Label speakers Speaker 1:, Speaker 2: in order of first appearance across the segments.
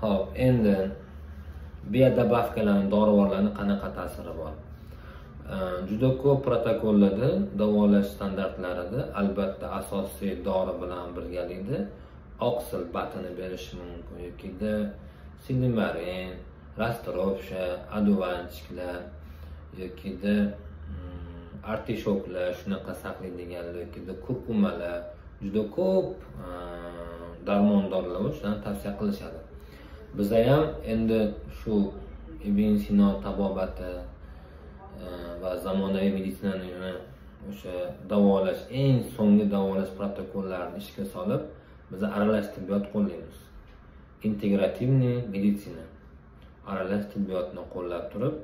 Speaker 1: Xo'p, endi биодобавка larning, dorivorlarning qanaqa ta'siri bor? Juda ko'p protokollarda, davolash standartlarida albatta asosiy dori bilan birgalikda oqsil batini berish mumkin yokida silimarin, rastoropsha, aduvanchiklar yokida artishoklar, shunaqa saqlaydiganlar yokida kurkumalar, juda ko'p darmon dorilar bor, shularni tavsiya qilishadi. Biza ham endi shu Ibn Sino tabobati va zamonaviy meditsinani o'sha davolash, eng so'nggi davolash protokollarini ishga solib, biz aralash tibbiyot qo'llaymiz. Integrativniy meditsina. Aralash tibbiyotni qo'llab turib,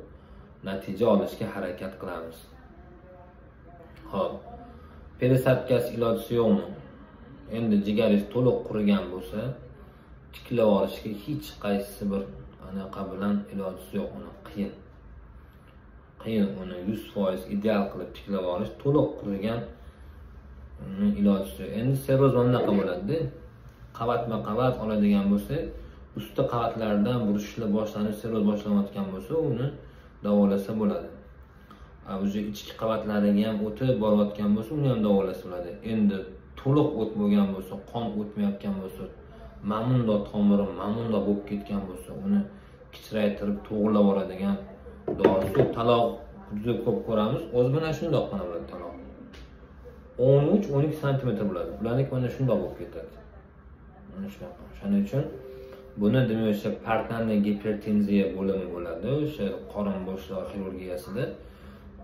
Speaker 1: natija olishga harakat qilamiz. Xo'p, пересадкasi ilojisi yo'qmi? Endi jigaringiz to'liq qurigan bo'lsa, tiklab olishga hech qaysi bir anaqa bilan ilojisi yo'q, uni qiyin. Qiyin uni 100% ideal qilib tiklab olish, to'liq qurigan uni ilojisi yo'q. Endi sirroz bunaqa bo'ladi-da. Qavatma-qavat oladigan bo'lsa, usti qavatlardan burishlar boshlanib sirroz boshlanayotgan bo'lsa, uni davolasa bo'ladi. Уже ichki qavatlariga ham o'tib borayotgan bo'lsa, uni ham davolasa bo'ladi. Endi to'liq o't bo'lgan bo'lsa, qon o'tmayotgan bo'lsa, mamundo tomiri mamundo bo'lib ketgan bo'lsa, uni kichraytirib to'g'rilab oladigan dorisi taloq juda ko'p ko'ramiz. O'zi mana shundoq mana bo'ladi taloq. 13-12 santimetr bo'ladi. Ularniki mana shundoq bo'lib ketadi. Mana shunaqa. Shuning uchun buni demak o'sha portalniy gipertenziya bo'limi bo'ladi, o'sha qorin bo'shlig'i xirurgiyasida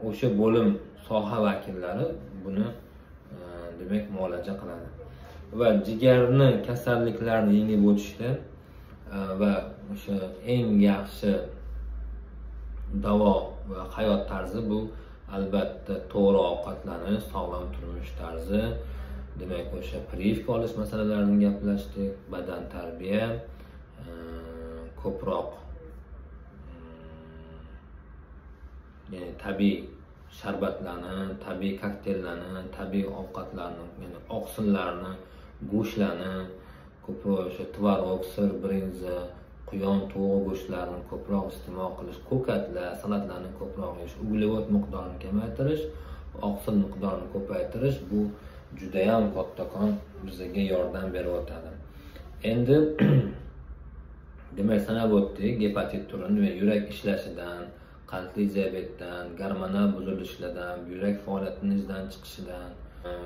Speaker 1: o'sha bo'lim soha vakillari buni demak muolaja qiladi. Va jigarni kasalliklarni yengib o'tishda va o'sha eng yaxshi davo va hayot tarzi bu albatta to'g'ri ovqatlanish, sog'lom turmush tarzi, demak o'sha прививка olish masalalarini gaplashdik, badan tarbiya, ko'proq ya'ni tabiiy sharbatlarni, tabiiy kokteyllarni, tabiiy ovqatlarni, ya'ni oqsillarni, go'shtlarni, ko'proq o'sha tvorog, sir, brinza, quyon to'g'i go'shtlarini ko'proq iste'mol qilish, ko'katlar, salatlarni ko'proq yeyish, uglevod miqdorini kamaytirish, oqsil miqdorini ko'paytirish bu juda ham kattakon bizga yordam berib o'tadi. Endi demak sanab o'tdik gepatit turini, demak yurak ishlashidan, qandli diabetdan, gormonal buzilishlardan, yurak faoliyatining izdan chiqishidan,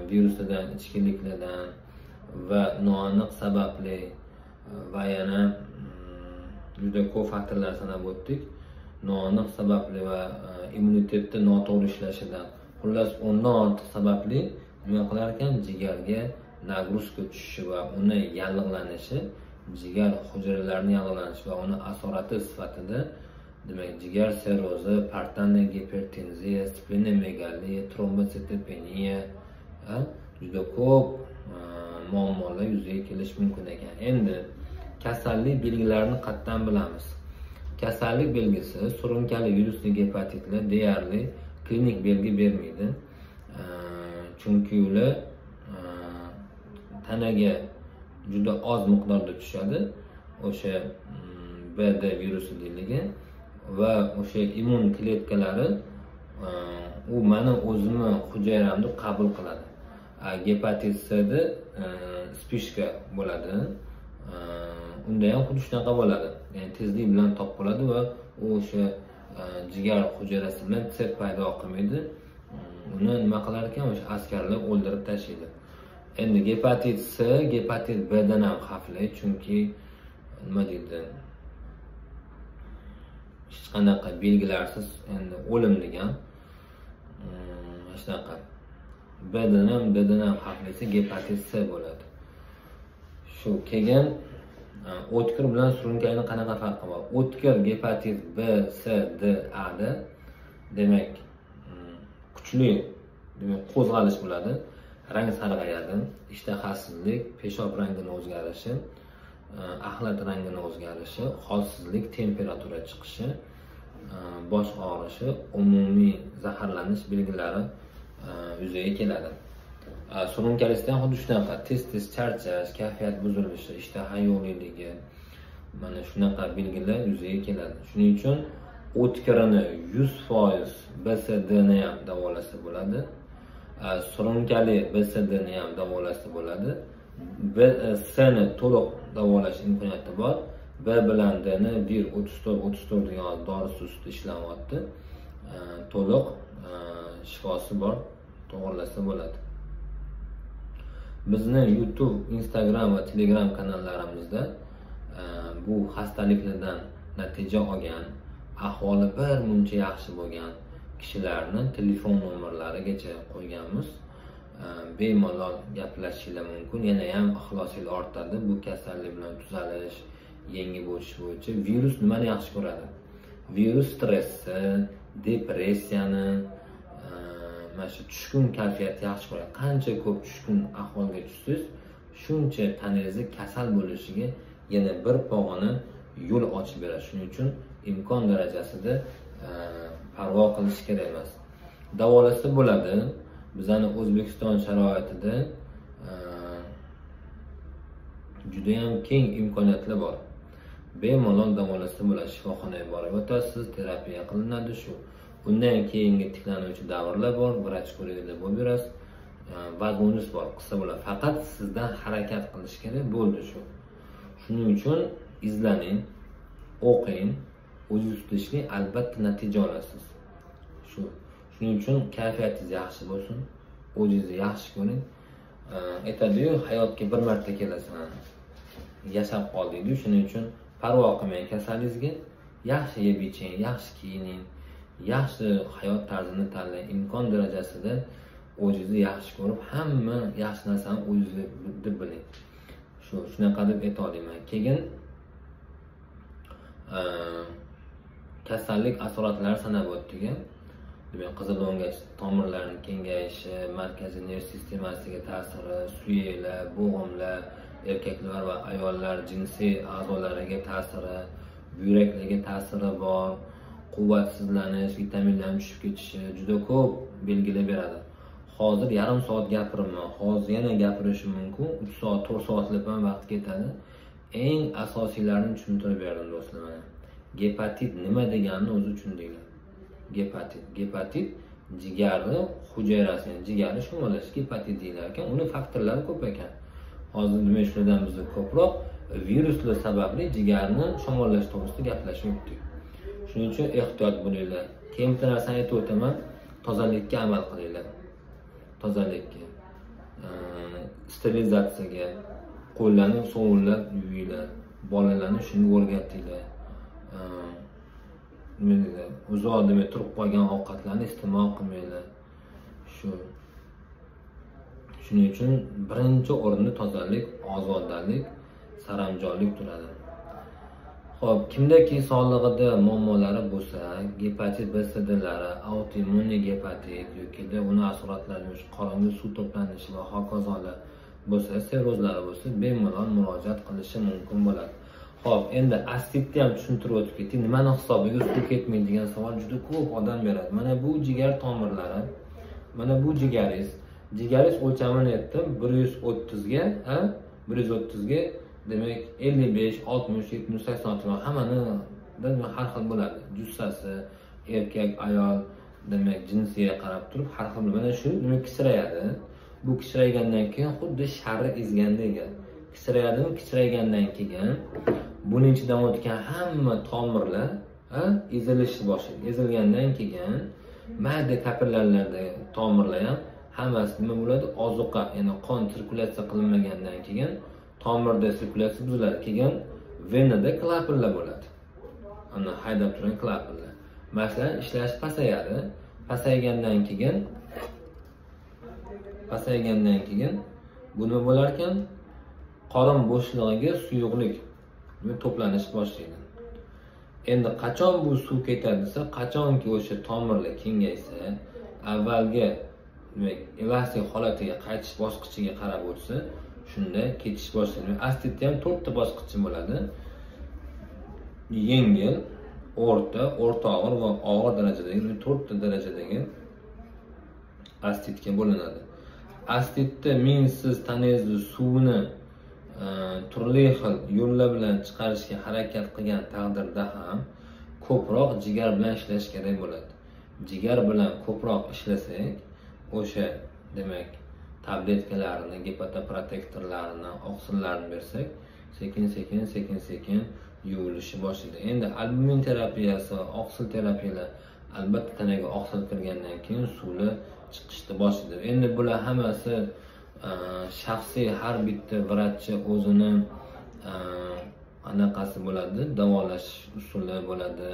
Speaker 1: viruslardan, ichkiliklardan va noaniq sababli va yana juda ko'p faktorlar sanab o'tdik. Noaniq sababli va immunitetni noto'g'ri ishlashidan, xullas o'ndan ortiq sababli nima qilar ekan, jigarga nagruzka tushishi va uni yallig'lanishi, jigar hujayralarining yallig'lanishi va uni asorati sifatida demak jigar sirrozi, portalniy gipertenziya, splenomegaliya, trombositopeniya juda ko'p muammolar yuzaga kelishi mumkin ekan. Endi kasallik belgilarini qatdan bilamiz? Kasallik belgisi surunkali virusli gepatitlar deyarli klinik belgi bermaydi. Chunki ular tanaga juda oz miqdorda tushadi, o'sha BD virusi deyilgan va o'sha immun kletkalari u meni o'zimni hujayramni qabul qiladi. Gepatit C da spishka bo'ladi. Unda ham xuddi shunaqa bo'ladi. Ya'ni tezlik bilan top bo'ladi va u o'sha jigar hujayrasi bilan tsep paydo qilmaydi. Uni nima qilar ekan? O'sha askarlar o'ldirib tashlaydi. Endi gepatit C, gepatit B dan ham xavfli, chunki nima deydi? Hech qanaqa belgilarsiz endi o'lim degan shunaqa. B dan ham, D dan ham xavflisi gepatit C bo'ladi. Shu keyin o'tkir bilan surunkali qanaqa farqi bor? O'tkir gepatit B, C, D, A da demak kuchli demak qo'zg'alish bo'ladi, rang sarg'ayadi, ishtahasizlik, peshob rangini o'zgarishi, axlat rangini o'zgarishi, holsizlik, temperatura chiqishi, bosh og'rishi, umumiy zaharlanish belgilari yuzaga keladi. Surunkalisida ham xuddi shunaqa, tez-tez charchash, kayfiyat buzilishi, ishtaha yo'qligi, Mana shunaqa belgilar yuzaga keladi. Shuning uchun o'tkirini 100% BSDni ham davolasa bo'ladi. Surunkali BSDni ham davolasa bo'ladi. B, Sni to'liq davolash imkoniyati bor. B bilan Dni 1.34 34 degan dorisi ustida ishlanyapti. To'liq shifosi bor, to'g'rilasa bo'ladi. Bizni YouTube, Instagram va Telegram kanallarimizda bu xastaliklardan natija olgan, ahvoli bir muncha yaxshi bo'lgan kishilarni telefon nomerlarigacha qo'yganmiz. Bemalol gaplashishinglar mumkin. Yana ham ixlosinglar ortadi bu kasallik bilan tuzalish, yengib o'tish bo'yicha. Virus nimani yaxshi ko'radi? Virus stressni, depressiyani, mana shu tushkun kayfiyatni yaxshi ko'radi. Qancha ko'p tushkun ahvolga tushsangiz, shuncha tanangizni kasal bo'lishiga yana bir pog'ona yo'l ochib beradi. Shuning uchun imkon darajasida parvo qilish kerak emas. Davolasa bo'ladi. Bizani O'zbekiston sharoitida judayam keng imkoniyatlar bor. Bemalol davolasa bo'ladi. Shifoxonaga borib yotasiz, terapiya qilinadi shu. Undan keyingi tiklanuvchi davrlar bor, vrach ko'rigida bo'lib yurasiz. Возможность bor, qilsa bo'ladi. Faqat sizdan harakat qilish kerak, bo'ldi shu. Shuning uchun izlaning, o'qing, o'zingiz ustida ishlang, albatta natija olasiz. Shu. Shuning uchun kayfiyatingiz yaxshi bo'lsin, o'zingizni yaxshi ko'ring. Aytadi-yu, hayotga bir marta kelasan, yashab qol deydi. Shuning uchun parvo qilmang kasalingizga, yaxshi yeb iching, yaxshi kiyining, yaxshi hayot tarzini tanlang. Imkon darajasida o'zingizni yaxshi ko'rib, hamma yaxshi narsani o'zingizga deb biling. Shu shunaqa deb ayta olaman. Keyin kasallik asoratlari sanab o'tdik. Demak, qizil o'ngach tomirlarining kengayishi, markaziy nerv sistemasiga ta'siri, suyaklar, bo'g'imlar, erkaklar va ayollar jinsiy a'zolariga ta'siri, buyraklarga ta'siri bor, quvvatsizlanish, vitaminlarning tushib ketishi, juda ko'p belgilar beradi. Hozir yarim soat gapiribman, hozir yana gapirishim mumkin, 3 soat, 4 soatlab ham vaqt ketadi. Eng asosiylarini tushuntirib berdim do'stlar mana. Gepatit nima deganini o'zi tushundinglar. Gepatit, gepatit jigarni hujayrasi, ya'ni jigarni shamollash gepatit deyilar ekan. Uni faktorlari ko'p ekan. Hozir nima shulardan biz ko'proq viruslar sababli jigarni shamollash to'g'risida gaplashib o'tdik. Shuning uchun ehtiyot bo'linglar. Keyin bitta narsani aytib o'taman, tozalikka amal qilinglar. Tozalikka, sterilizatsiyaga, qo'llarni sovunlab yuvinglar, bolalarni shunga o'rgatinglar. Nima deydi, uzoq demay turib qolgan ovqatlarni iste'mol qilmanglar. Shuning uchun birinchi o'rinda tozalik, ozodalik, saranjomlik turadi. Xo'p, kimdaki sog'lig'ida muammolari bo'lsa, gepatit B, C, Dlari, autoimmun gepatit yoki uni asoratlari, qoringa suv to'planishi va hokazolar bo'lsa, sirrozlari bo'lsa, bemalol murojaat qilishi mumkin bo'ladi. Xo'p, endi asitni ham tushuntirib o'tib ketdik. Nimani hisobiga suv ketmaydi degan savol juda ko'p odam beradi. Mana bu jigar tomirlari, mana bu jigaringiz. Jigaringiz o'lchamini aytdim, 130 ga, ha? 130 ga, demak 55, 60, 70, 80 hammani har xil bo'ladi. Jussasi, erkak, ayol, demak jinsiga qarab turib har xil. Mana shu demak kichrayadi. Bu kichraygandan keyin xuddi sharri ezgandek kichrayadimi? Kichraygandan keyin buning ichidan o'tgan hamma tomirlar ezilishni boshlaydi. Ezilgandan keyin mayda kapillarlardagi tomirlar ham hammasi nima bo'ladi? Ozuqa, ya'ni qon sirkulyatsiya qilinmagandan keyin tomirda sirkulyatsiya buziladi. Keyin venada klapanlar bo'ladi. Ana haydab turgan klapanlar. Masalan, ishlash pasayadi. Pasaygandan keyin bu nima bo'lar ekan? Qorin bo'shlig'iga suyuqlik to'planish boshlaydi. Endi qachon bu suv ketadi desa, qachonki o'sha tomirlar kengaysa, avvalgi demak elastik holatiga qaytish bosqichiga qarab o'tsa, shunda ketish boshlanadi. Astitda ham 4 ta bosqichi bo'ladi. Yengil, o'rta, o'rta og'ir va og'ir darajadagi 4 ta darajadagi astitga bo'linadi. Astitda men siz tanangizni suvini turli xil yo'llar bilan chiqarishga harakat qilgan taqdirda ham ko'proq jigar bilan ishlash kerak bo'ladi. Jigar bilan ko'proq ishlasak, o'sha demak tabletkalarni, gepatoprotektorlarni, oqsillarni bersak, sekin-sekin yuvilishi boshlaydi. Endi albumin terapiyasi, oqsil terapiyalar albatta tanaga oqsil kirgandan keyin suvlar chiqishni boshlaydi. Endi bular hammasi shaxsiy, har bitta vrachchi o'zini anaqasi bo'ladi, davolash usuli bo'ladi.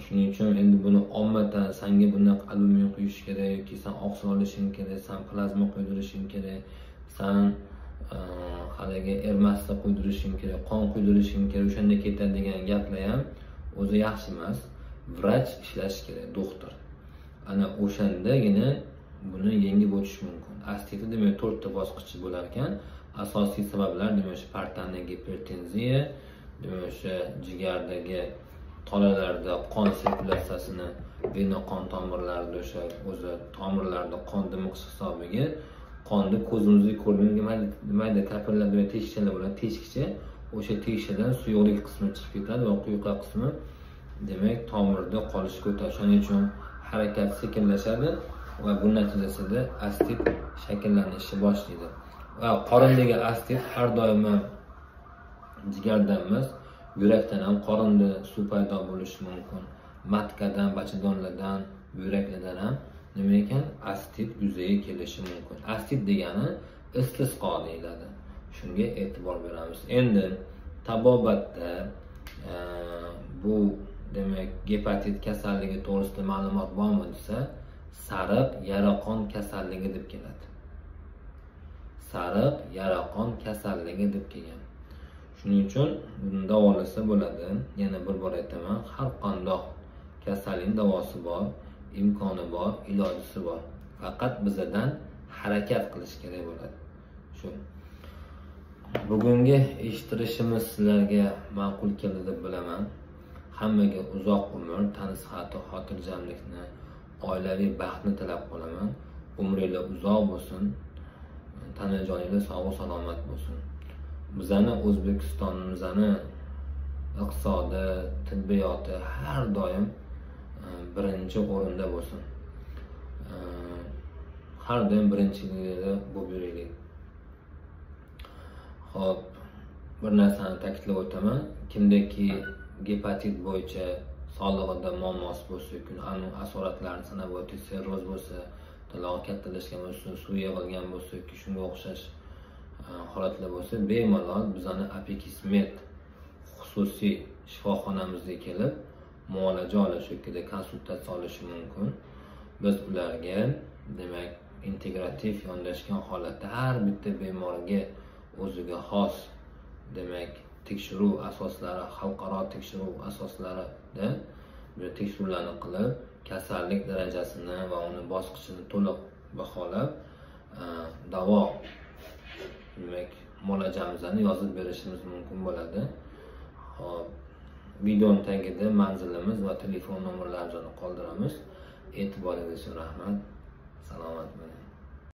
Speaker 1: Shuning uchun endi buni ommatan sanga bunaqa albumin quyish kerak yoki san oqsil olishing kerak, san plazma quydirishing kerak, san haligi ermasda quydirishing kerak, qon quydirishing kerak, o'shanda ketadi degan gaplar ham o'zi yaxshi emas. Vrach ishlashi kerak, doktor. Ana o'shandagina buni yengib o'tish mumkin. Astitni demak 4 ta bosqichi bo'lar ekan. Asosiy sabablar demak o'sha portalniy gipertenziya, demak o'sha jigardagi tolalarda qon sirkulyatsiyasini, vena qon tomirlarida o'sha o'zi tomirlarda qon dimiqish hisobiga qonni ko'zimizga ko'ringan mayda kapillar demak teshikchalar bo'ladi, teshikcha, o'sha teshikchadan suyuqlik qismi chiqib ketadi va quyuqlik qismi demak tomirda qolishga o'tadi. Shuning uchun harakat sekinlashadi va bu natijasida astit shakllanishni boshlaydi. Va qorindagi astit har doim jigardan emas, yurakdan ham qorinda suv paydo bo'lishi mumkin. Matkadan, bachadonlardan, buyraklardan ham nima ekan astit yuzaga kelishi mumkin. Astit degani istisqo deyiladi. Shunga e'tibor beramiz. Endi tabobatda bu demak gepatit kasalligi to'g'risida ma'lumot bormi desa, sariq yaraqon kasalligi deb keladi. Sariq yaraqon kasalligi deb kelgan. Shuning uchun buni davolasa bo'ladi. Yana bir bor aytaman, har qanday kasallikning davosi bor, imkoni bor, ilojisi bor. Faqat bizadan harakat qilish kerak bo'ladi. Shu. Bugungi eshittirishimiz sizlarga ma'qul keldi deb bilaman. Hammaga uzoq umr, tan sihhati, xotirjamlikni, oilaviy baxtni tilab qolaman. Umringlar uzoq bo'lsin, tana joninglar sog' salomat bo'lsin. Bizani O'zbekistonimizni iqtisodi, tibbiyoti har doim birinchi o'rinda bo'lsin. Har doim birinchilikda bo'lib yuraylik. Xo'p, bir narsani ta'kidlab o'taman. Kimdaki gepatit bo'yicha sog'lig'ida muammosi bo'lsa yoki asoratlarni sanab o'tdik, sirroz bo'lsa, tilog'i kattalashgan bo'lsa, suv yig'ilgan bo'lsa yoki shunga o'xshash holatlar bo'lsa, bemalol bizani Apikismed xususiy shifoxonamizga kelib muolaja olish yoki konsultatsiya olishi mumkin. Biz ularga demak integrativ yondashgan holatda har bitta bemorga o'ziga xos demak tekshiruv asoslari, xalqaro tekshiruv asoslarida bir tekshiruvlarni qilib, kasallik darajasini va uni bosqichini to'liq baholab, davo demak muolajamizni yozib berishimiz mumkin bo'ladi. Xo'p, videoning tagida manzilimiz va telefon nomerlarimizni qoldiramiz. E'tiboringiz uchun rahmat. Salomat bo'ling.